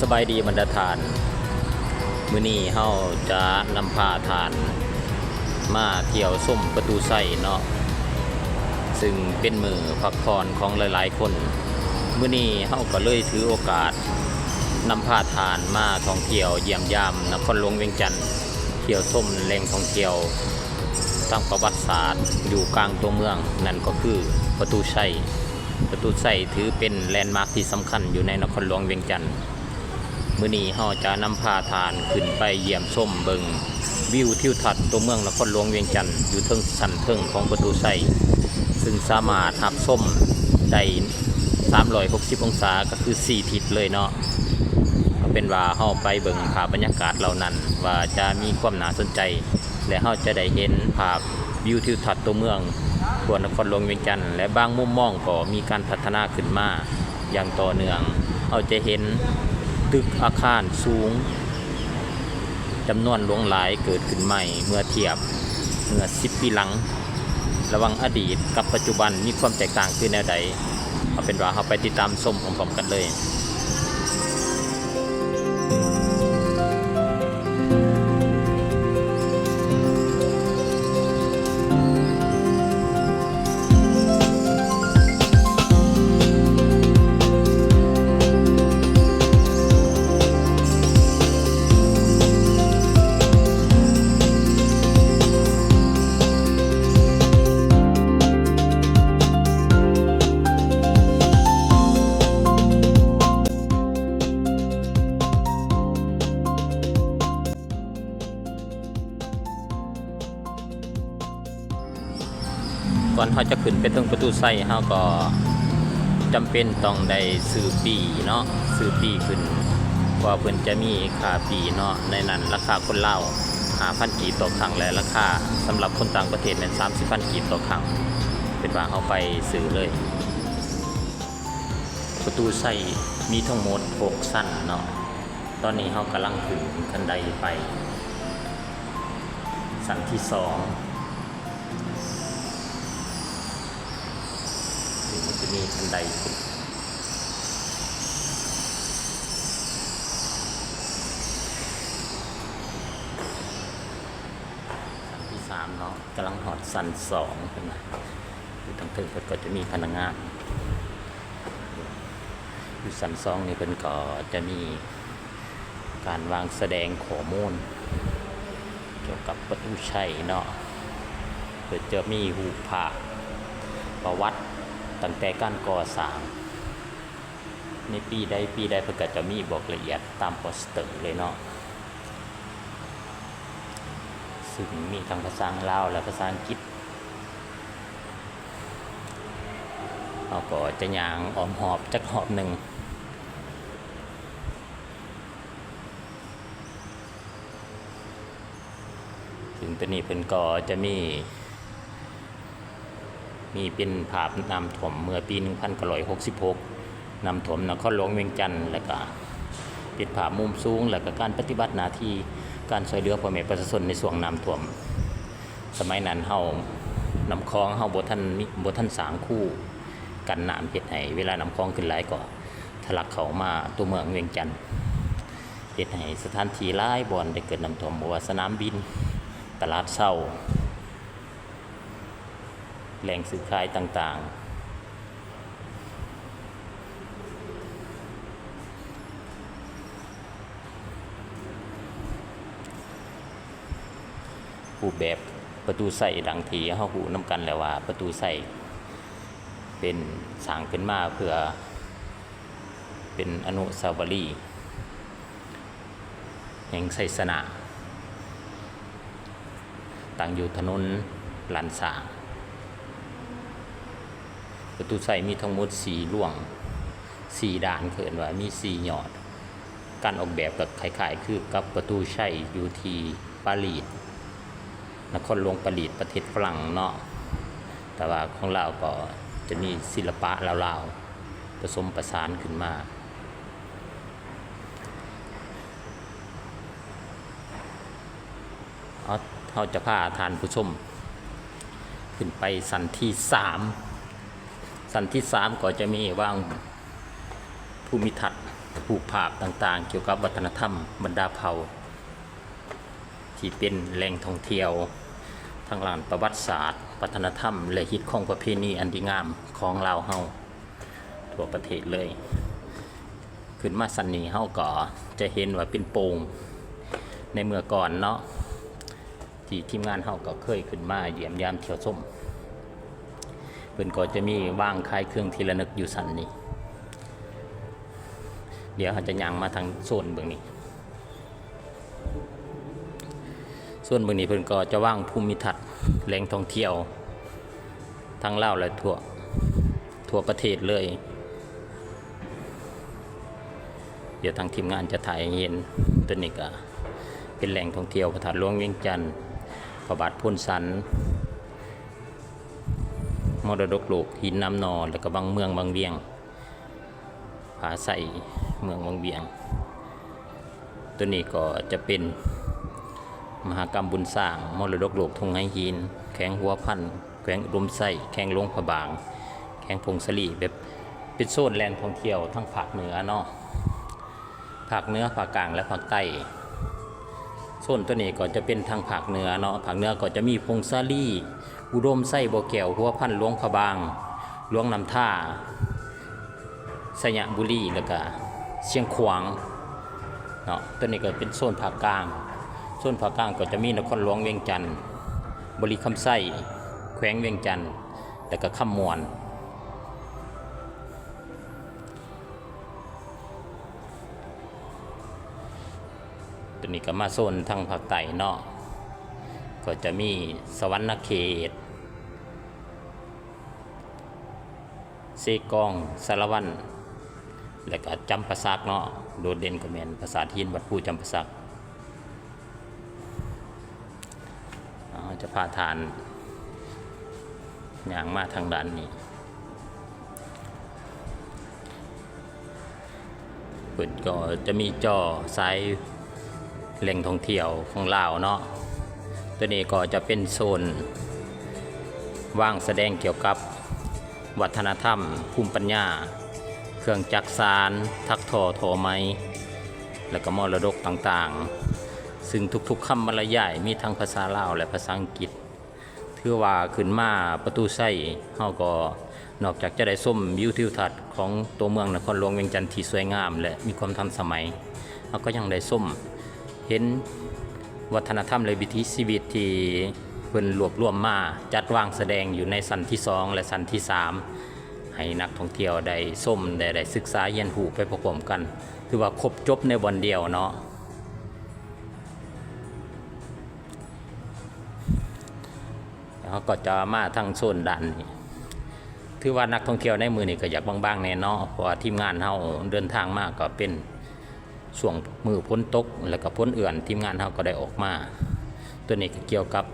ສະບາຍດີບັນດາທ່ານ, ມື້ນີ້ເຮົາຈະນຳພາທ່ານມາທ່ຽວຊົມປະຕູໄຊເນາະ, ຊຶ່ງເປັນມື້ພັກຜ່ອນຂອງຫຼາຍໆຄົນ. ມື້ນີ້ເຮົາກໍເລີຍຖືໂອກາດນຳພາທ່ານມາທ່ອງທ່ຽວຢ້ຽມຢາມນະຄອນຫຼວງວຽງຈັນ, ທ່ຽວຊົມແຫຼ່ງທ່ອງທ່ຽວທາງປະຫວັດສາດຢູ່ກາງຕົວເມືອງ, ນັ້ນກໍຄືປະຕູໄຊ. ປະຕູໄຊຖືເປັນແລນມາກທີ່ສຳຄັນຢູ່ໃນນະຄອນຫຼວງວຽງຈັນ. ມື້ນີ້ເຮົາຈະນຳພາທ່ານຂຶ້ນໄປຢ້ຽມຊົມເບິ່ງວິວທິວທັດຕົວເມືອງນະຄອນຫຼວງວຽງຈັນ ຢູ່ເທິງຊັ້ນເທິງຂອງປະຕູໄຊ, ຊຶ່ງສາມາດຮັບຊົມໄດ້ສາມຮ້ອຍຫົກສິບອົງສາ, ກໍຄືສີ່ທິດເລີຍເນາະ. ເອົາເປັນວ່າເຮົາໄປເບິ່ງພາບບັນຍາກາດເຫຼົ່ານັ້ນ ວ່າຈະມີຄວາມໜ້າສົນໃຈ ແລະ ເຮົາຈະໄດ້ເຫັນພາບວິວທິວທັດຕົວເມືອງທົ່ວນະຄອນຫຼວງວຽງຈັນ ແລະ ບາງມຸມມອງກໍມີການພັດທະນາຂຶ້ນມາຢ່າງຕໍ່ເນື່ອງ. ເຮົາຈະເຫັນຕຶກອາຄານສູງຈຳນວນຫຼວງຫຼາຍເກີດຂຶ້ນໃໝ່ເມື່ອທຽບເມື່ອສິບປີຫຼັງ. ລະຫວ່າງອະດີດກັບປັດຈຸບັນມີຄວາມແຕກຕ່າງຄືແນວໃດ? ເອົາເປັນວ່າເຮົາໄປຕິດຕາມຊົມພ້ອມໆກັນເລີຍ. ກ່ອນເຮົາຈະຂຶ້ນໄປເທິງປະຕູໄຊ ເຮົາກໍຈຳເປັນຕ້ອງໄດ້ຊື້ປີ້ເນາະ, ຊື້ປີ້ຂຶ້ນ ເພາະວ່າເພິ່ນຈະມີຄ່າປີ້ເນາະ, ໃນນັ້ນລາຄາຄົນລາວຫ້າພັນກີບຕໍ່ຄັ້ງ ແລະ ລາຄາສຳລັບຄົນຕ່າງປະເທດແມ່ນສາມສິບພັນກີບຕໍ່ຄັ້ງ. ເປັນວ່າເຮົາໄປຊື້ເລີຍ. ປະຕູໄຊມີທັງໝົດຫົກຊັ້ນເນາະ, ຕອນນີ້ເຮົາກຳລັງຂຶ້ນຂັ້ນໄດໄປຊັ້ນທີສອງ. ມັນຈະມີຂັ້ນໄດຂຶ້ນ ຊັ້ນທີສາມເນາະ, ກຳລັງຮອດຊັ້ນສອງເພິ່ນນະ. ຢູ່ທາງເທິງເພິ່ນກໍຈະມີພະນັກງານ, ຢູ່ຊັ້ນສອງນີ້ເພິ່ນກໍຈະມີ ການວາງສະແດງຂໍ້ມູນກ່ຽວກັບປະຕູໄຊເນາະ, ເພິ່ນຈະມີຮູບພາບປະຫວັດຕັ້ງແຕ່ການກໍ່ສ້າງ ໃນປີໃດປີໃດ ເພິ່ນກໍຈະມີບອກລະອຽດຕາມໂປສເຕີເລີຍເນາະ, ຊຶ່ງມີທັງພາສາລາວ ແລະ ພາສາອັງກິດ. ເຮົາກໍຈະຍ່າງອ້ອມຮອບຈັກຮອບໜຶ່ງ. ຊຶ່ງຕົວນີ້ເພິ່ນກໍຈະມີ ມີເປັນພາບນ້ຳຖ້ວມເມື່ອປີໜຶ່ງພັນເກົ້າຮ້ອຍຫົກສິບຫົກ ນ້ຳຖ້ວມນະຄອນຫຼວງວຽງຈັນ ແລ້ວກະເປັນພາບມຸມສູງ ແລ້ວກະການປະຕິບັດໜ້າທີ່ການຊ່ວຍເຫຼືອພໍ່ແມ່ປະຊາຊົນໃນຊ່ວງນ້ຳຖ້ວມ. ສະໄໝນັ້ນເຮົາ ນ້ຳຂອງເຮົາບໍ່ທັນມີ ບໍ່ທັນສ້າງຄູກັ້ນນ້ຳ ເຮັດໃຫ້ເວລານ້ຳຂອງຂຶ້ນຫຼາຍກໍ ທະລັກເຂົ້າມາຕົວເມືອງວຽງຈັນ, ເຮັດໃຫ້ສະຖານທີ່ຫຼາຍບ່ອນໄດ້ເກີດນ້ຳຖ້ວມ, ບໍ່ວ່າສະໜາມບິນ, ຕະຫຼາດເຊົ້າ, ແຫຼ່ງຊື້ຂາຍຕ່າງໆ. ຮູບແບບປະຕູໄຊ ດັ່ງທີ່ເຮົາຮູ້ນຳກັນແລ້ວວ່າ ປະຕູໄຊເປັນ ສ້າງຂຶ້ນມາເພື່ອ ເປັນອະນຸສາວະລີແຫ່ງໄຊຊະນະ, ຕັ້ງຢູ່ຖະໜົນລ້ານຊ້າງ. ປະຕູໄຊມີທັງໝົດສີ່ລວງ ສີ່ດ້ານ, ເຂົາເອີ້ນວ່າມີສີ່ຍອດ. ການອອກແບບກໍຄ້າຍໆຄືກັບປະຕູໄຊຢູ່ທີ່ປາຣີດ ນະຄອນຫຼວງປາຣີດ ປະເທດຝຣັ່ງເນາະ, ແຕ່ວ່າຂອງລາວກໍຈະມີສິລະປະລາວໆ ປະສົມປະສານຂຶ້ນມາ. ເຮົາ ເຮົາຈະພາທ່ານຜູ້ຊົມຂຶ້ນໄປຊັ້ນທີສາມ. ຊັ້ນທີສາມກໍຈະມີວາງພູມິທັດ ຮູບພາບຕ່າງໆ ກ່ຽວກັບວັດທະນະທຳບັນດາເຜົ່າ ທີ່ເປັນແຫຼ່ງທ່ອງທ່ຽວທາງດ້ານປະຫວັດສາດ, ວັດທະນະທຳ ແລະ ຮີດຄອງປະເພນີອັນດີງາມຂອງລາວເຮົາທົ່ວປະເທດເລີຍ. ຂຶ້ນມາຊັ້ນນີ້ເຮົາກໍຈະເຫັນວ່າເປັນໂປ່ງໃນເມື່ອກ່ອນເນາະ ທີ່ທີມງານເຮົາກໍເຄີຍຂຶ້ນມາຢ້ຽມຢາມທ່ຽວຊົມ. ເພິ່ນກໍຈະມີວາງຂາຍເຄື່ອງທີ່ລະນຶກຢູ່ຊັ້ນນີ້. ດຽວເຮົາຈະຍ່າງມາທາງໂຊນເບື້ອງນີ້. ໂຊນເບື້ອງນີ້ເພິ່ນກໍຈະວາງພູມິທັດແຫຼ່ງທ່ອງທ່ຽວທັງລາວ ແລະ ທົ່ວ ທົ່ວປະເທດເລີຍ. ດຽວທາງທີມງານຈະຖ່າຍໃຫ້ເຫັນ. ໂຕນີ້ກໍເປັນແຫຼ່ງທ່ອງທ່ຽວພະທາດຫຼວງວຽງຈັນ, ພະບາດໂພນສັນ, ມໍລະດົກໂລກຫີນໜາມໜໍ່ ແລ້ວກໍວັງເມືອງວັງວຽງ, ຜາໄຊເມືອງວັງວຽງ. ໂຕນີ້ກໍຈະເປັນມະຫະກຳບຸນຊ້າງ ມໍລະດົກໂລກທົ່ງໄຫຫີນ, ແຂວງຫົວພັນ, ແຂວງອຸດົມໄຊ, ແຂວງຫຼວງພະບາງ, ແຂວງຜົ້ງສາລີ, ແບບເປັນໂຊນແຫຼ່ງທ່ອງທ່ຽວທາງພາກເໜືອເນາະ, ພາກເໜືອ, ພາກກາງ ແລະ ພາກໃຕ້. ໂຊນໂຕນີ້ກໍຈະເປັນທາງພາກເໜືອເນາະ, ພາກເໜືອກໍຈະມີຜົ້ງສາລີ, ອຸດົມໄຊ, ບໍ່ແກ້ວ, ຫົວພັນ, ຫຼວງພະບາງ, ຫຼວງນ້ຳທາ, ໄຊຍະບູລີ ແລ້ວກະຊຽງຂວາງເນາະ. ໂຕນີ້ກໍເປັນໂຊນພາກກາງ, ໂຊນພາກກາງກໍຈະມີນະຄອນຫຼວງວຽງຈັນ, ບໍລິຄຳໄຊ, ແຂວງວຽງຈັນ ແລ້ວກະຄຳມ່ວນ. ໂຕນີ້ກໍມາໂຊນທາງພາກໃຕ້ເນາະ, ກໍຈະມີສະຫວັນນະເຂດ, ເຊກອງ, ສາລະວັນ ແລ້ວກໍຈຳປາສັກເນາະ. ໂດດເດັ່ນກໍແມ່ນປາສາດຫີນວັດພູຈຳປາສັກ. ເຮົາຈະພາທ່ານຍ່າງມາທາງດ້ານນີ້. ເພິ່ນກໍຈະມີຈໍສາຍແຫຼ່ງທ່ອງທ່ຽວຂອງລາວເນາະ. ໂຕນີ້ກໍຈະເປັນໂຊນວາງສະແດງກ່ຽວກັບວັດທະນະທຳ, ພູມປັນຍາ, ເຄື່ອງຈັກສານ, ຖັກທໍ່, ທໍໄມ້ ແລະ ກໍມໍລະດົກຕ່າງໆ, ຊຶ່ງທຸກໆຄຳບັນລະຍາຍມີທັງພາສາລາວ ແລະ ພາສາອັງກິດ. ຖືວ່າຂຶ້ນມາປະຕູໄຊ ເຮົາກໍນອກຈາກຈະໄດ້ຊົມວິວທິວທັດຂອງຕົວເມືອງນະຄອນຫຼວງວຽງຈັນທີ່ສວຍງາມ ແລະ ມີຄວາມທັນສະໄໝ, ເຮົາກໍຍັງໄດ້ຊົມເຫັນວັດທະນະທຳ ແລະ ວິຖີຊີວິດທີ່ເພິ່ນລວບລວມມາຈັດວາງສະແດງຢູ່ໃນຊັ້ນທີສອງ ແລະ ຊັ້ນທີສາມ ໃຫ້ນັກທ່ອງທ່ຽວໄດ້ຊົມ ແລະ ໄດ້ສຶກສາຮຽນຮູ້ໄປພ້ອມໆກັນ. ຖືວ່າຄົບຈົບໃນບ່ອນດຽວເນາະ. ເຮົາກໍຈະມາທາງໂຊນດ້ານນີ້. ຖືວ່ານັກທ່ອງທ່ຽວໃນມື້ນີ້ກໍຢາກບາງໆແດ່ເນາະ, ເພາະວ່າທີມງານເຮົາເດີນທາງມາກໍເປັນຊ່ວງມື້ຝົນຕົກ ແລ້ວກໍຝົນເອື້ອນ, ທີມງານເຮົາກໍໄດ້ອອກມາ. ໂຕນີ້ກໍກ່ຽວກັບ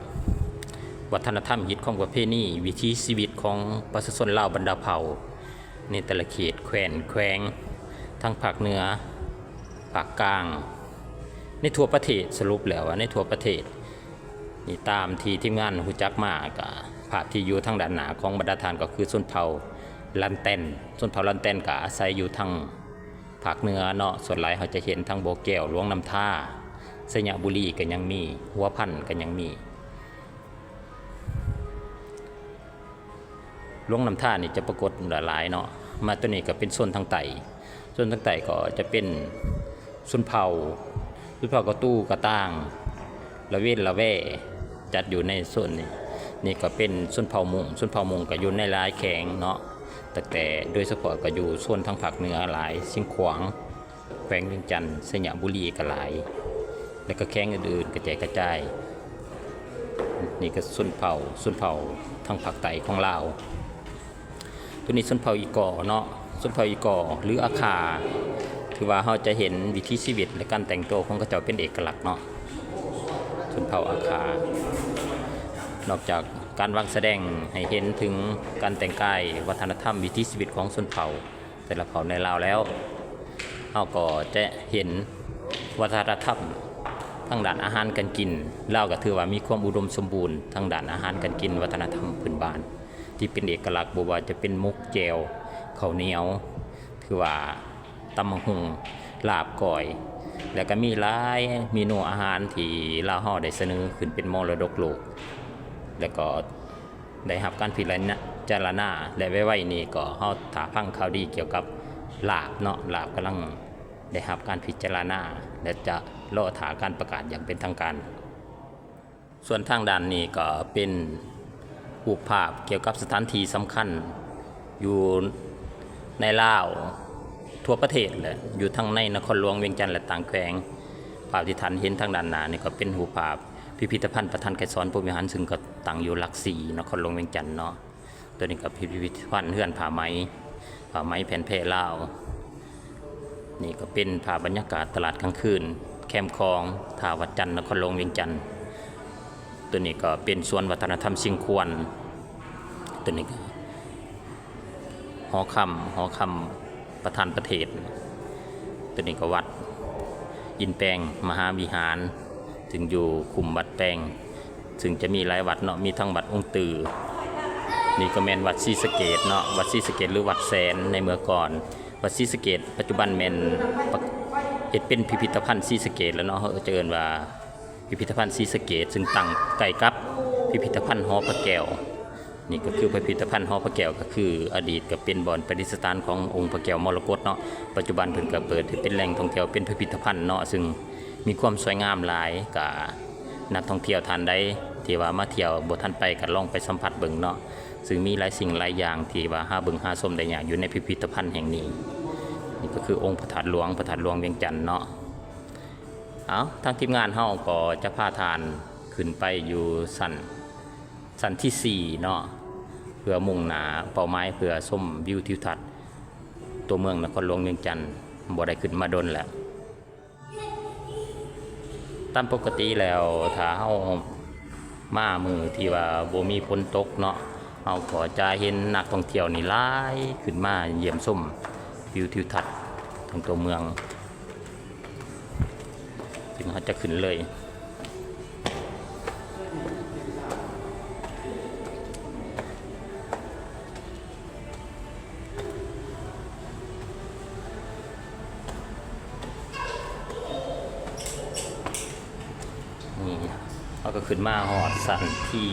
ວັດທະນະທຳ, ຮີດຄອງປະເພນີ, ວິຖີຊີວິດຂອງປະຊາຊົນລາວບັນດາເຜົ່າ ໃນແຕ່ລະເຂດແຄວ້ນແຂວງ ທັງພາກເໜືອ, ພາກກາງ, ໃນທົ່ວປະເທດ. ສະຫຼຸບແລ້ວວ່າໃນທົ່ວປະເທດນີ້, ຕາມທີ່ທີມງານຮູ້ຈັກມາ, ກະພາບທີ່ຢູ່ທາງດ້ານໜ້າຂອງບັນດາທ່ານກໍຄືຊົນເຜົ່າລານແຕນ. ຊົນເຜົ່າລານແຕນກະອາໄສຢູ່ທາງພາກເໜືອເນາະ, ສ່ວນຫຼາຍເຮົາຈະເຫັນທາງບໍ່ແກ້ວ, ຫຼວງນ້ຳທາ, ໄຊຍະບູລີກໍຍັງມີ, ຫົວພັນກໍຍັງມີ. ຫຼວງນ້ຳທານີ້ຈະປາກົດຫຼາຍເນາະ. ມາໂຕນີ້ກໍເປັນໂຊນທາງໃຕ້, ໂຊນທາງໃຕ້ກໍຈະເປັນຊົນເຜົ່າ, ຊົນເຜົ່າກະຕູກະຕ່າງ, ລະເວນລະແວ ຈັດຢູ່ໃນໂຊນນີ້. ນີ້ກໍເປັນຊົນເຜົ່າມົ້ງ, ຊົນເຜົ່າມົ້ງກໍຢູ່ໃນຫຼາຍແຂວງເນາະ, ຕັ້ງແຕ່ໂດຍສະເພາະກໍຢູ່ໂຊນທາງພາກເໜືອຫຼາຍ, ຊຽງຂວາງ, ແຂວງວຽງຈັນ, ໄຊຍະບູລີກໍຫຼາຍ ແລ້ວກໍແຂວງອື່ນໆກະແຈກກະຈາຍ. ນີ້ກໍຊົນເຜົ່າ, ຊົນເຜົ່າທາງພາກໃຕ້ຂອງລາວ. ໂຕນີ້ຊົນເຜົ່າອີ່ກໍເນາະ, ຊົນເຜົ່າອີ່ກໍ ຫຼື ອາຄາ. ຖືວ່າເຮົາຈະເຫັນວິຖີຊີວິດ ແລະ ການແຕ່ງຕົວຂອງເຂົາເຈົ້າເປັນເອກະລັກເນາະ, ຊົນເຜົ່າອາຄາ. ນອກຈາກການວາງສະແດງໃຫ້ເຫັນເຖິງການແຕ່ງກາຍ, ວັດທະນະທຳ, ວິຖີຊີວິດຂອງຊົນເຜົ່າ ແຕ່ລະເຜົ່າໃນລາວແລ້ວ, ເຮົາກໍຈະເຫັນວັດທະນະທຳທາງດ້ານອາຫານການກິນ. ລາວກໍຖືວ່າມີຄວາມອຸດົມສົມບູນທາງດ້ານອາຫານການກິນ, ວັດທະນະທຳພື້ນບ້ານທີ່ເປັນເອກະລັກ, ບໍ່ວ່າຈະເປັນໝົກ, ແຈ່ວ, ເຂົ້າໜຽວ, ຖືວ່າ ຕຳບັກຫຸ່ງ ລາບ ກ້ອຍ ແລະ ກໍມີຫຼາຍເມນູອາຫານທີ່ລາວເຮົາໄດ້ສະເໜີຂຶ້ນເປັນມໍລະດົກໂລກ ແລະ ກໍໄດ້ຮັບການພິຈາລະນາ ແລະ ໄວໆນີ້ກໍເຮົາຖ້າຟັງຂ່າວດີກ່ຽວກັບລາບເນາະ, ລາບກຳລັງໄດ້ຮັບການພິຈາລະນາ ແລະ ຈະລໍຖ້າການປະກາດຢ່າງເປັນທາງການ. ສ່ວນທາງດ້ານນີ້ກໍເປັນຮູບພາບກ່ຽວກັບສະຖານທີ່ສຳຄັນຢູ່ໃນລາວທົ່ວປະເທດ ແລະ ຢູ່ທັງໃນນະຄອນຫຼວງວຽງຈັນ ແລະ ຕ່າງແຂວງ. ພາບທີ່ທ່ານເຫັນທາງດ້ານໜ້ານີ້ກໍເປັນຮູບພາບພິພິທະພັນປະທານໄກສອນ ພົມວິຫານ ຊຶ່ງກໍຕັ້ງຢູ່ຫຼັກສີ່ ນະຄອນຫຼວງວຽງຈັນເນາະ. ຕົວນີ້ກໍພິພິທະພັນເຮືອນຜ້າໄໝ ຜ້າໄໝແຜ່ນແພລາວ. ນີ້ກໍເປັນພາບບັນຍາກາດຕະຫຼາດກາງຄືນ ແຄມຂອງ ທ່າວັດຈັນ ນະຄອນຫຼວງວຽງຈັນ. ຕົວນີ້ກໍເປັນສວນວັດທະນະທຳຊຽງຂວານ. ຕົວນີ້ກໍຫໍຄຳ ຫໍຄຳປະທານປະເທດ. ຕົວນີ້ກໍວັດອິນແປງມະຫາວິຫານ ຊຶ່ງຢູ່ຄຸ້ມວັດແປງ ຊຶ່ງຈະມີຫຼາຍວັດເນາະ, ມີທັງວັດອົງຕື້, ນີ້ກໍແມ່ນວັດສີສະເກດເນາະ, ວັດສີສະເກດ ຫຼື ວັດແສນໃນເມື່ອກ່ອນ. ວັດສີສະເກດປັດຈຸບັນແມ່ນເຮັດເປັນພິພິທະພັນສີສະເກດແລ້ວເນາະ, ເຮົາຈະເອີ້ນວ່າພິພິທະພັນສີສະເກດ ຊຶ່ງຕັ້ງໃກ້ກັບພິພິທະພັນຫໍພະແກ້ວ. ນີ້ກໍຄືພິພິທະພັນຫໍພະແກ້ວ ກໍຄືອະດີດກໍເປັນບ່ອນປະດິດສະຖານຂອງອົງພະແກ້ວມໍລະກົດເນາະ, ປັດຈຸບັນເພິ່ນກໍເປີດໃຫ້ເປັນແຫຼ່ງທ່ອງທ່ຽວ ເປັນພິພິທະພັນເນາະ, ຊຶ່ງມີຄວາມສວຍງາມຫຼາຍ. ກໍນັກທ່ອງທ່ຽວທ່ານໃດທີ່ວ່າມາທ່ຽວບໍ່ທັນໄປ ກໍລອງໄປສຳຜັດເບິ່ງເນາະ, ຊຶ່ງມີຫຼາຍສິ່ງຫຼາຍຢ່າງທີ່ວ່າຫາເບິ່ງຫາຊົມໄດ້ຍາກຢູ່ໃນພິພິທະພັນແຫ່ງນີ້. ນີ້ກໍຄືອົງພະທາດຫຼວງ ພະທາດຫຼວງວຽງຈັນເນາະ. ເອົາ ທາງທີມງານເຮົາກໍຈະພາທ່ານຂຶ້ນໄປຢູ່ຊັ້ນ ຊັ້ນທີສີ່ເນາະ ເພື່ອມຸ່ງໜ້າເປົ້າໝາຍເພື່ອຊົມວິວທິວທັດຕົວເມືອງນະຄອນຫຼວງວຽງຈັນ. ບໍ່ໄດ້ຂຶ້ນມາດົນແລ້ວ. ຕາມປົກກະຕິແລ້ວ ຖ້າເຮົາມາມື້ທີ່ວ່າບໍ່ມີຝົນຕົກເນາະ, ເຮົາກໍຈະເຫັນນັກທ່ອງທ່ຽວນີ້ຫຼາຍຂຶ້ນມາຢ້ຽມຊົມວິວທິວທັດຂອງຕົວເມືອງ. ເຊິ່ງເຮົາຈະຂຶ້ນເລີຍ. ນີ້ ເຮົາກໍຂຶ້ນມາຮອດຊັ້ນທີ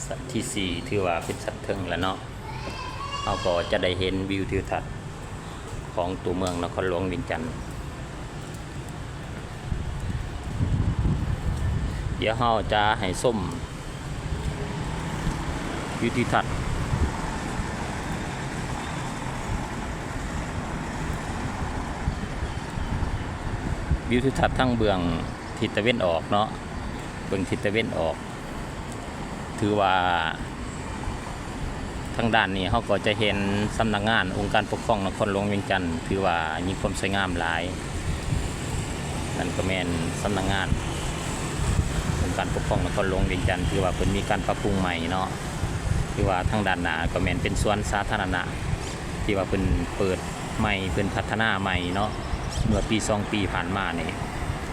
ຊັ້ນທີສີ່ ຖືວ່າເປັນຊັ້ນເທິງແລ້ວເນາະ. ເຮົາກໍຈະໄດ້ເຫັນວິວທິວທັດຂອງຕົວເມືອງນະຄອນຫຼວງວຽງຈັນ. ດຽວເຮົາຈະໃຫ້ຊົມວິວທິວທັດ ວິວທິວທັດທາງເບື້ອງທິດຕາເວັນອອກເນາະ, ເບື້ອງທິດຕາເວັນອອກ. ຖືວ່າທາງດ້ານນີ້ເຮົາກໍຈະເຫັນສຳນັກງານອົງການປົກຄອງນະຄອນຫຼວງວຽງຈັນ ຖືວ່າມີຄວາມສວຍງາມຫຼາຍ. ນັ້ນກໍແມ່ນສຳນັກງານອົງການປົກຄອງນະຄອນຫຼວງວຽງຈັນ ຖືວ່າເພິ່ນມີການປັບປຸງໃໝ່ເນາະ. ຖືວ່າທາງດ້ານໜ້າກໍແມ່ນເປັນສວນສາທາລະນະ ທີ່ວ່າເພິ່ນເປີດ ໃໝ່ ເພິ່ນພັດທະນາໃໝ່ເນາະ, ເມື່ອປີສອງປີຜ່ານມານີ້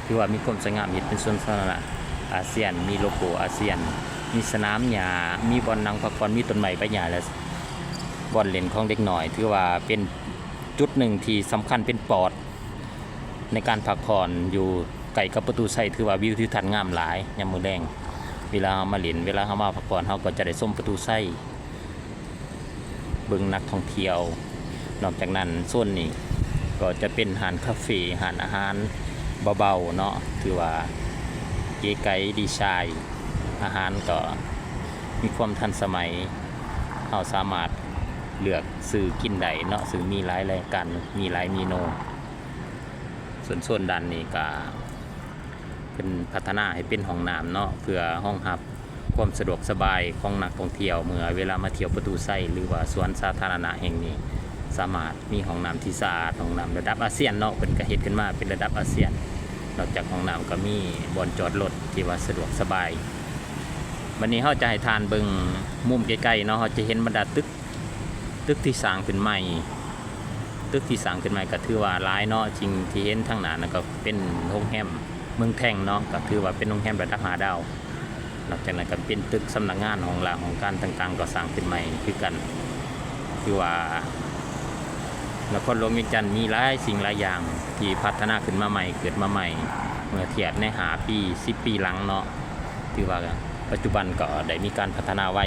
ຖືວ່າມີຄວາມສວຍງາມ, ເຮັດເປັນສວນສາທາລະນະອາຊຽນ, ມີໂລໂກ້ອາຊຽນ, ມີສະໜາມຫຍ້າ, ມີບ່ອນນັ່ງພັກຜ່ອນ, ມີຕົ້ນໄມ້ໃບຫຍ້າ ແລະ ບ່ອນຫຼິ້ນຂອງເດັກນ້ອຍ. ຖືວ່າເປັນຈຸດໜຶ່ງທີ່ສຳຄັນ, ເປັນປອດໃນການພັກຜ່ອນ ຢູ່ໃກ້ກັບປະຕູໄຊ. ຖືວ່າວິວທິວທັດງາມຫຼາຍຍາມມື້ແລງ, ເວລາເຮົາມາຫຼິ້ນ, ເວລາເຮົາມາພັກຜ່ອນ, ເຮົາກໍຈະໄດ້ຊົມປະຕູໄຊ. ເບິ່ງນັກທ່ອງທ່ຽວ. ນອກຈາກນັ້ນ ໂຊນນີ້ກໍຈະເປັນຮ້ານຄາເຟ, ຮ້ານອາຫານເບົາໆເນາະ, ຖືວ່າເກໄກດີຊາຍ, ອາຫານກໍມີຄວາມທັນສະໄໝ, ເຮົາສາມາດເລືອກຊື້ກິນໄດ້ເນາະ, ຊຶ່ງມີຫຼາຍລາຍການ, ມີຫຼາຍເມນູ. ສ່ວນໂຊນດ້ານນີ້ກໍ ເພິ່ນພັດທະນາໃຫ້ເປັນຫ້ອງນ້ຳເນາະ ເພື່ອຮອງຮັບຄວາມສະດວກສະບາຍຂອງນັກທ່ອງທ່ຽວ ເມື່ອເວລາມາທ່ຽວປະຕູໄຊ ຫຼືວ່າສວນສາທາລະນະແຫ່ງນີ້ ສາມາດມີຫ້ອງນ້ຳທີ່ສະອາດ, ຫ້ອງນ້ຳລະດັບອາຊຽນເນາະ, ເພິ່ນກະເຮັດຂຶ້ນມາເປັນລະດັບອາຊຽນ. ນອກຈາກຫ້ອງນ້ຳກະມີບ່ອນຈອດລົດທີ່ວ່າສະດວກສະບາຍ. ບັດນີ້ເຮົາຈະໃຫ້ທ່ານເບິ່ງມຸມໃກ້ໆເນາະ, ເຮົາຈະເຫັນບັນດາຕຶກ ຕຶກທີ່ສ້າງຂຶ້ນໃໝ່, ຕຶກທີ່ສ້າງຂຶ້ນໃໝ່ກໍຖືວ່າຫຼາຍເນາະ, ສິ່ງທີ່ເຫັນທາງໜ້ານັ້ນກໍເປັນໂຮງແຮມເມືອງແທງເນາະ, ກໍຖືວ່າເປັນໂຮງແຮມລະດັບຫ້າດາວ. ນອກຈາກນັ້ນກໍເປັນຕຶກສຳນັກງານ, ຫ້ອງລາງຫ້ອງການຕ່າງໆ ກໍສ້າງຂຶ້ນໃໝ່ຄືກັນ. ຖືວ່າ ນະຄອນຫຼວງວຽງຈັນມີຫຼາຍສິ່ງຫຼາຍຢ່າງທີ່ພັດທະນາຂຶ້ນມາໃໝ່ ເກີດມາໃໝ່ ເມື່ອທຽບໃນຫ້າປີ ສິບປີຫຼັງເນາະ. ຖືວ່າປັດຈຸບັນກໍໄດ້ມີການພັດທະນາໄວ.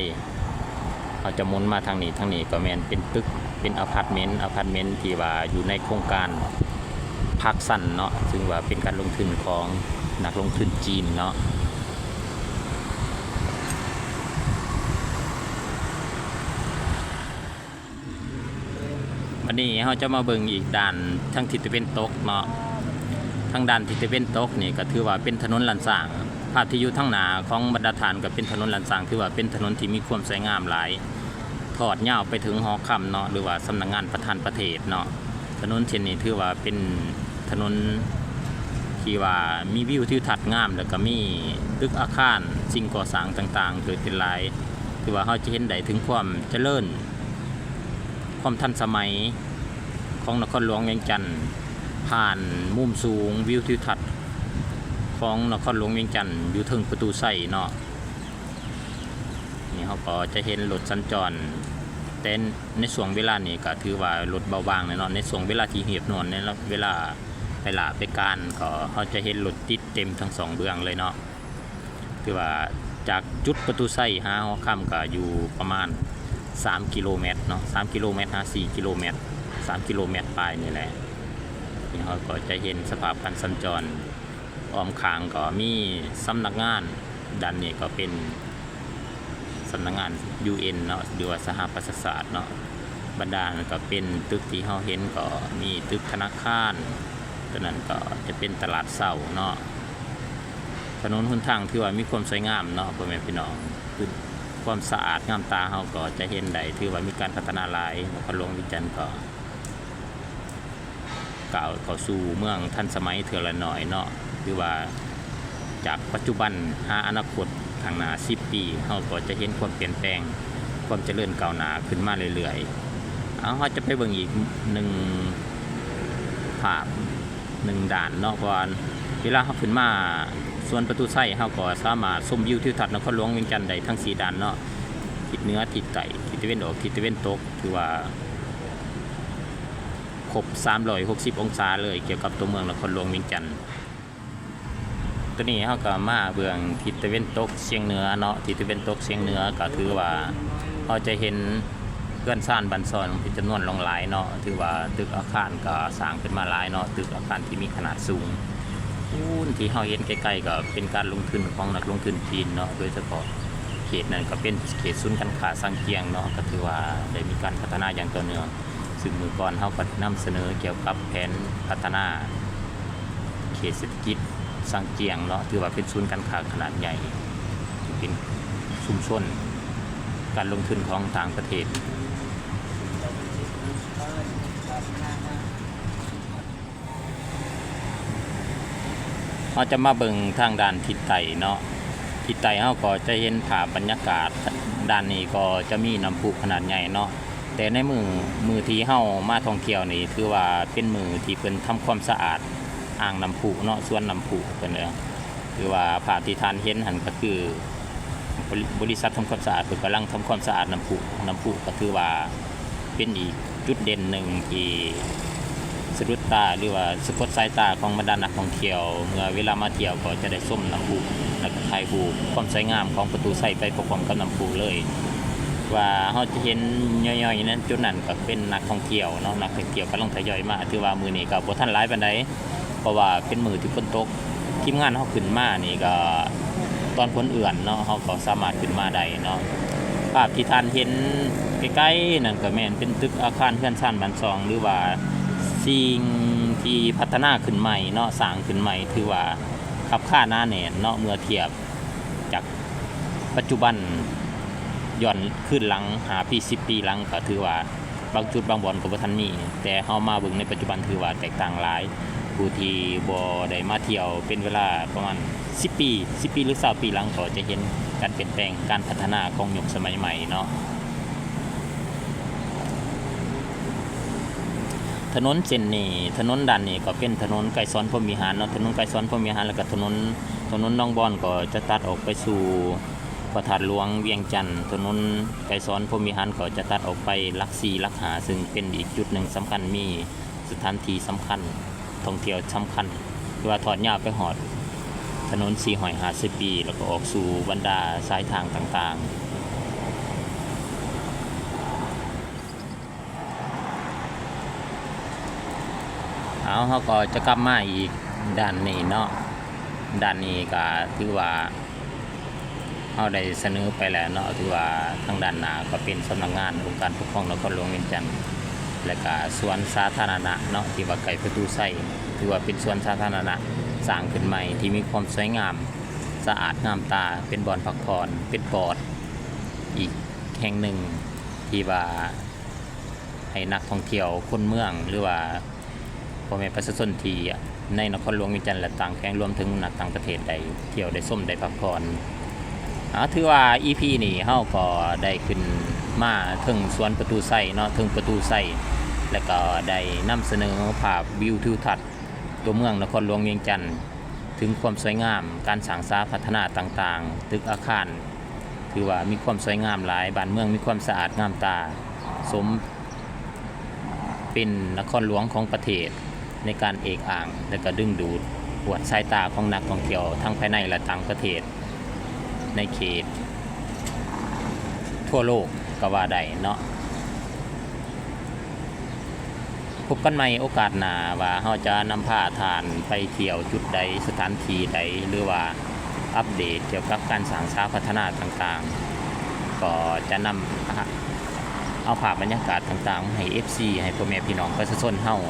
ເຮົາຈະໝູນມາທາງນີ້ ທາງນີ້ກໍແມ່ນເປັນຕຶກ ເປັນອາພາດເມັນ ອາພາດເມັນທີ່ວ່າຢູ່ໃນໂຄງການພາກຊັນເນາະ ຊຶ່ງວ່າເປັນການລົງທຶນຂອງນັກລົງທຶນຈີນເນາະ. ບັດນີ້ເຮົາຈະມາເບິ່ງອີກດ້ານທາງທິດຕາເວັນຕົກເນາະ. ທາງດ້ານທິດຕາເວັນຕົກນີ້ກໍຖືວ່າເປັນຖະໜົນລ້ານຊ້າງ. ພາບທີ່ຢູ່ທາງໜ້າຂອງບັນດາທ່ານກໍເປັນຖະໜົນລ້ານຊ້າງ ຖືວ່າເປັນຖະໜົນທີ່ມີຄວາມສວຍງາມຫຼາຍ ທອດຍາວໄປເຖິງຫໍຄຳເນາະ ຫຼືວ່າສຳນັກງານປະທານປະເທດເນາະ. ຖະໜົນເສັ້ນນີ້ຖືວ່າເປັນຖະໜົນທີ່ວ່າມີວິວທິວທັດງາມ ແລ້ວກໍມີຕຶກອາຄານ ສິ່ງກໍ່ສ້າງຕ່າງໆເກີດຂຶ້ນຫຼາຍ. ຖືວ່າເຮົາຈະເຫັນໄດ້ເຖິງຄວາມຈະເລີນ ຄວາມທັນສະໄໝຂອງນະຄອນຫຼວງວຽງຈັນ ຜ່ານມຸມສູງ ວິວທິວທັດຂອງນະຄອນຫຼວງວຽງຈັນຢູ່ເທິງປະຕູໄຊເນາະ. ນີ້ເຮົາກໍຈະເຫັນລົດສັນຈອນ ແຕ່ໃນຊ່ວງເວລານີ້ກໍຖືວ່າລົດເບົາບາງແນ່ນອນ. ໃນຊ່ວງເວລາທີ່ຮຽບຮ້ອນ ໃນເວລາໄປລາໄປການ ກໍເຮົາຈະເຫັນລົດຕິດເຕັມທັງສອງເບື້ອງເລີຍເນາະ. ຖືວ່າຈາກຈຸດປະຕູໄຊຫາຫໍຄຳກໍຢູ່ປະມານສາມກິໂລແມັດເນາະ ສາມກິໂລແມັດຫາສີ່ກິໂລແມັດ ສາມກິໂລແມັດປາຍນີ້ແຫຼະ. ນີ້ເຮົາກໍຈະເຫັນສະພາບການສັນຈອນ ອ້ອມຂ້າງກໍມີສຳນັກງານ ດ້ານນີ້ກໍເປັນສຳນັກງານ ຢູເອັນ ເນາະ ຫຼືວ່າສະຫະປະຊາຊາດເນາະ. ບັນດານັ້ນກໍເປັນຕຶກທີ່ເຮົາເຫັນ ກໍມີຕຶກທະນາຄານ ຕົວນັ້ນກໍຈະເປັນຕະຫຼາດເຊົ້າເນາະ. ຖະໜົນຫົນທາງຖືວ່າມີຄວາມສວຍງາມເນາະ ພໍ່ແມ່ພີ່ນ້ອງ ຄວາມສະອາດງາມຕາເຮົາກໍຈະເຫັນໄດ້ ຖືວ່າມີການພັດທະນາຫຼາຍ. ນະຄອນຫຼວງວຽງຈັນກໍກ້າວເຂົ້າສູ່ເມືອງທັນສະໄໝເທື່ອລະໜ້ອຍເນາະ ຖືວ່າຈາກປັດຈຸບັນຫາອະນາຄົດຂ້າງໜ້າສິບປີ ເຮົາກໍຈະເຫັນຄວາມປ່ຽນແປງ ຄວາມຈະເລີນກ້າວໜ້າຂຶ້ນມາເລື້ອຍໆ. ເອົາ ເຮົາຈະໄປເບິ່ງອີກໜຶ່ງພາບ ໜຶ່ງດ້ານເນາະ ເພາະວ່າເວລາເຮົາຂຶ້ນມາສວນປະຕູໄຊ ເຮົາກໍສາມາດຊົມວິວທິວທັດນະຄອນຫຼວງວຽງຈັນໄດ້ທັງສີ່ດ້ານເນາະ ທິດເໜືອ ທິດໃຕ້ ທິດຕາເວັນອອກ ທິດຕາເວັນຕົກ ຖືວ່າຄົບສາມຮ້ອຍຫົກສິບອົງສາເລີຍ ກ່ຽວກັບຕົວເມືອງນະຄອນຫຼວງວຽງຈັນ. ຕອນນີ້ເຮົາກໍມາເບື້ອງທິດຕາເວັນຕົກສຽງເໜືອເນາະ ທິດຕາເວັນຕົກສຽງເໜືອກໍຖືວ່າເຮົາຈະເຫັນເຮືອນຊານບ້ານຊ່ອງເປັນຈຳນວນຫຼວງຫຼາຍເນາະ ຖືວ່າຕຶກອາຄານກໍສ້າງຂຶ້ນມາຫຼາຍເນາະ ຕຶກອາຄານທີ່ມີຂະໜາດສູງ. ໂອ້ ທີ່ເຮົາເຫັນໃກ້ໆກໍເປັນການລົງທຶນຂອງນັກລົງທຶນຈີນເນາະ ໂດຍສະເພາະເຂດນັ້ນກໍເປັນເຂດສູນການຄ້າຊາງຈຽງເນາະ ກໍຖືວ່າໄດ້ມີການພັດທະນາຢ່າງຕໍ່ເນື່ອງ. ຊຶ່ງມື້ກ່ອນເຮົາກໍໄດ້ນຳສະເໜີກ່ຽວກັບແຜນພັດທະນາເຂດເສດຖະກິດຊາງຈຽງເນາະ ຖືວ່າເປັນສູນການຄ້າຂະໜາດໃຫຍ່ ເປັນຊຸມຊົນການລົງທຶນຂອງຕ່າງປະເທດ. ເຮົາຈະມາເບິ່ງທາງດ້ານທິດໃຕ້ເນາະ ທິດໃຕ້ເຮົາກໍຈະເຫັນພາບບັນຍາກາດ ດ້ານນີ້ກໍຈະມີນ້ຳພຸຂະໜາດໃຫຍ່ເນາະ ແຕ່ໃນມື້ ມື້ທີ່ເຮົາມາທ່ອງທ່ຽວນີ້ ຖືວ່າເປັນມື້ທີ່ເພິ່ນທຳຄວາມສະອາດອ່າງນ້ຳພຸເນາະ ສວນນ້ຳພຸເພິ່ນເອີ້ນ ຖືວ່າພາບທີ່ທ່ານເຫັນຫັ້ນກໍຄື ບໍລິ ບໍລິສັດທຳຄວາມສະອາດເພິ່ນກຳລັງທຳຄວາມສະອາດນ້ຳພຸ ນ້ຳພຸກໍຖືວ່າເປັນອີກຈຸດເດັ່ນໜຶ່ງທີ່ສະດຸດຕາ ຫຼືວ່າສະກົດສາຍຕາຂອງບັນດານັກທ່ອງທ່ຽວ ເມື່ອເວລາມາທ່ຽວກໍຈະໄດ້ຊົມນ້ຳພຸ ແລ້ວກໍຖ່າຍຮູບຄວາມສວຍງາມຂອງປະຕູໄຊໄປພ້ອມໆກັບນ້ຳພຸເລີຍ ວ່າເຮົາຈະເຫັນຍ່ອຍໆໃນຈຸດນັ້ນກໍເປັນນັກທ່ອງທ່ຽວເນາະ ນັກທ່ອງທ່ຽວກຳລັງທະຍອຍມາ ຖືວ່າມື້ນີ້ກໍບໍ່ທັນຫຼາຍປານໃດ ເພາະວ່າເປັນມື້ທີ່ຝົນຕົກ ທີມງານເຮົາຂຶ້ນມານີ້ກໍຕອນຝົນເອື້ອນເນາະ ເຮົາກໍສາມາດຂຶ້ນມາໄດ້ເນາະ. ພາບທີ່ທ່ານເຫັນໃກ້ໆນັ້ນກໍແມ່ນເປັນຕຶກອາຄານເຮືອນຊານບ້ານຊ່ອງ ຫຼືວ່າສິ່ງທີ່ພັດທະນາຂຶ້ນໃໝ່ເນາະ ສ້າງຂຶ້ນໃໝ່ ຖືວ່າຄັບຄາໜາແໜ້ນເນາະ ເມື່ອທຽບຈາກປັດຈຸບັນ ຍ້ອນຄືນຫຼັງຫ້າປີ ສິບປີຫຼັງ ກໍຖືວ່າ ບາງຈຸດບາງບ່ອນກໍບໍ່ທັນມີ ແຕ່ເຮົາມາເບິ່ງໃນປັດຈຸບັນຖືວ່າແຕກຕ່າງຫຼາຍ. ຜູ້ທີ່ບໍ່ໄດ້ມາທ່ຽວເປັນເວລາປະມານສິບປີ ສິບປີ ຫຼື ຊາວປີຫຼັງ ກໍຈະເຫັນການປ່ຽນແປງ ການພັດທະນາຂອງຍຸກສະໄໝໃໝ່ເນາະ. ຖະໜົນເສັ້ນນີ້ ຖະໜົນດ້ານນີ້ກໍເປັນຖະໜົນໄກສອນພົມວິຫານເນາະ ຖະໜົນໄກສອນພົມວິຫານ ແລ້ວກໍຖະໜົນ ຖະໜົນໜອງບອນກໍຈະຕັດອອກໄປສູ່ ພະທາດຫຼວງວຽງຈັນ, ຖະໜົນໄກສອນ ພົມວິຫານ ກໍຈະຕັດອອກໄປຫຼັກສີ່ ຫຼັກຫ້າ ຊຶ່ງເປັນອີກຈຸດໜຶ່ງສຳຄັນ, ມີສະຖານທີ່ສຳຄັນ, ທ່ອງທ່ຽວສຳຄັນ ທີ່ວ່າທອດຍາວໄປຮອດຖະໜົນສີ່ຮ້ອຍຫ້າສິບປີ ແລ້ວກໍອອກສູ່ບັນດາສາຍທາງຕ່າງໆ. ເອົາ ເຮົາກໍຈະກັບມາອີກດ້ານນີ້ເນາະ, ດ້ານນີ້ກໍຖືວ່າເຮົາໄດ້ສະເໜີໄປແລ້ວເນາະ, ຖືວ່າທາງດ້ານໜ້າກໍເປັນສຳນັກງານອົງການປົກຄອງນະຄອນຫຼວງວຽງຈັນ ແລະກະສວນສາທາລະນະເນາະ ທີ່ວ່າໃກ້ປະຕູໄຊ, ຖືວ່າເປັນສວນສາທາລະນະສ້າງຂຶ້ນໃໝ່ ທີ່ມີຄວາມສວຍງາມ ສະອາດງາມຕາ, ເປັນບ່ອນພັກຜ່ອນ, ເປັນປອດອີກແຫ່ງໜຶ່ງ ທີ່ວ່າໃຫ້ນັກທ່ອງທ່ຽວຄົນເມືອງ ຫຼືວ່າພໍ່ແມ່ປະຊາຊົນທີ່ໃນນະຄອນຫຼວງວຽງຈັນ ແລະຕ່າງແຂວງ ລວມເຖິງນັກຕ່າງປະເທດ ໄດ້ທ່ຽວ ໄດ້ຊົມ ໄດ້ພັກຜ່ອນ. ອາ ຖືວ່າອີພີນີ້ເຮົາກໍໄດ້ຂຶ້ນມາເທິງສວນປະຕູໄຊເນາະ, ເທິງປະຕູໄຊ ແລະກໍໄດ້ນຳສະເໜີພາບວິວທິວທັດຕົວເມືອງນະຄອນຫຼວງວຽງຈັນ ເຖິງຄວາມສວຍງາມ, ການສ້າງສາພັດທະນາຕ່າງໆ, ຕຶກອາຄານ ຖືວ່າມີຄວາມສວຍງາມຫຼາຍ, ບ້ານເມືອງມີຄວາມສະອາດງາມຕາ, ສົມເປັນນະຄອນຫຼວງຂອງປະເທດ ໃນການເອກອ້າງ ແລະກໍດຶງດູດກວດສາຍຕາຂອງນັກທ່ອງທ່ຽວທັງພາຍໃນ ແລະຕ່າງປະເທດ ໃນເຂດທົ່ວໂລກກໍວ່າໄດ້ເນາະ. ພົບກັນໃໝ່ໂອກາດໜ້າ ວ່າເຮົາຈະນຳພາທ່ານໄປທ່ຽວຈຸດໃດ, ສະຖານທີ່ໃດ ຫຼືວ່າອັບເດດກ່ຽວກັບການສ້າງສາພັດທະນາຕ່າງໆ, ກໍຈະນຳ ເອົາພາບບັນຍາກາດຕ່າງໆມາໃຫ້ເອັຟຊີ ໃຫ້ພໍ່ແມ່ພີ່ນ້ອງປະຊາຊົນເຮົາ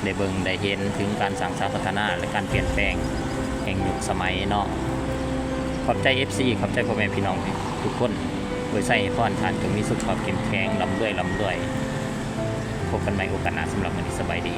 ໄດ້ເບິ່ງໄດ້ເຫັນເຖິງການສ້າງສາພັດທະນາ ແລະການປ່ຽນແປງແຫ່ງຍຸກສະໄໝເນາະ. ຂອບໃຈເອັຟຊີ, ຂອບໃຈພໍ່ແມ່ພີ່ນ້ອງທຸກຄົນ. ອວຍໄຊໃຫ້ພອນທ່ານຈົ່ງມີສຸຂະພາບເຂັ້ມແຂງ, ລ່ຳລວຍ, ລ່ຳລວຍ. ພົບກັນໃໝ່ໂອກາດໜ້າ, ສຳລັບມື້ນີ້ສະບາຍດີ.